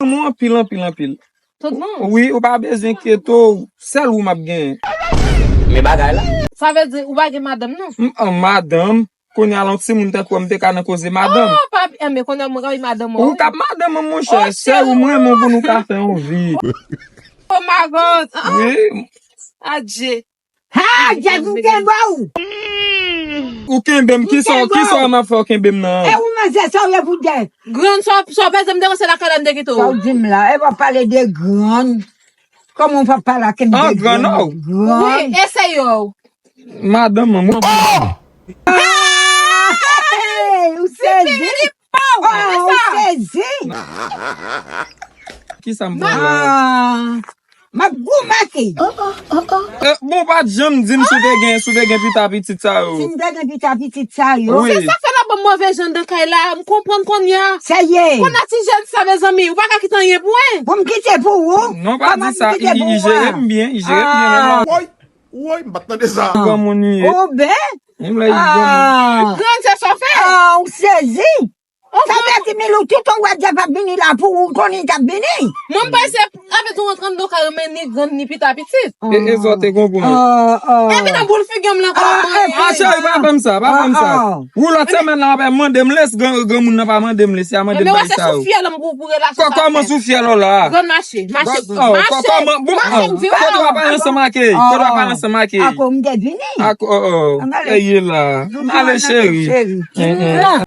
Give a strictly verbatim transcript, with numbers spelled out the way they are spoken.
Mwen anpil, anpil, anpil. Tout moun. Wi, ou pa bezwen enkyete w, sèl ou m ap genyen. Men bagay la. Sa vle di ou pa gen madanm non. M an madanm, kounye a la yon timoun tankou w, m te ka nan koze madanm. Oh, papi, eh, men konnen mwen ka madanm Ou k ap madanm mwen, monchè, sè ou m renmen w pou nou ka fè yon vi. Oh my God. Ah, Wi, Adje. Ha, Jèf, m kenbe w. Ou kenbe m, kisa, kisa m ap fè w kenbe m nan? E ou manzè sa w ye pou Jèf. Grann, sa sa bezwen m deranse lakay la m te kite Sa w. w di m la, e w ap pale de grann. Kòman w p ap pale ak m Ah, de grann, oh. Wi, Grann. eseye w. Madanm mwen, mwen. Hey, ou sezi. Oh, ou sezi. Kisa m pran la? Ah, m ap goumen ak li. Eh, bon, pa t janm di m si w te gen, si w te gen pita pitit sa Si yo. m te gen pita pitit sa yo. Wi. Se sa fè la ban m move jan nan kay la, m konprann kounye a. Sa ye. Konn a ti jèn sa, mezanmi, ou pa ka kite anyen pou mwen. Pou m kite pou ou. Non, pa di sa, i i jere m byen, i jere m byen. Woy, woy, m pa t tande sa. Granmoun li ye. Ou ben. M lè i granmoun. Ah. Grann, se sa w fè. Ah, ou sezi. Sa vle di Milou, tout ou wè Jèf ap vini la pou ou, konnen l t ap vini. Mwen m panse avè tou antre anndan kay, men ni grann ni pita pitit. E e zò te konprann. Oh, oh. Epi nan boul figi m lan Ah, kòman Ah, cheri, pa ban m sa, pa ban m sa. Ah, ah. Ou lòt semèn la, w ap mande m lès, gran, granmoun nan pa mande m lès, y a mande m Ebyen wè bagay se sa sou yo. Fyèl m pou pou relasyon sa. Kòman sou Fyèl la? Grann mache, mache, Oh, mache. Kòman, bon, Mache, m di kote w ap w. ansanm ak e? Kote w ap ansanm ak e? Ako m te vini. Ako, oh, oh. An ale. Eye la. Ale, cheri. Cheri. Mm, mm. Ah.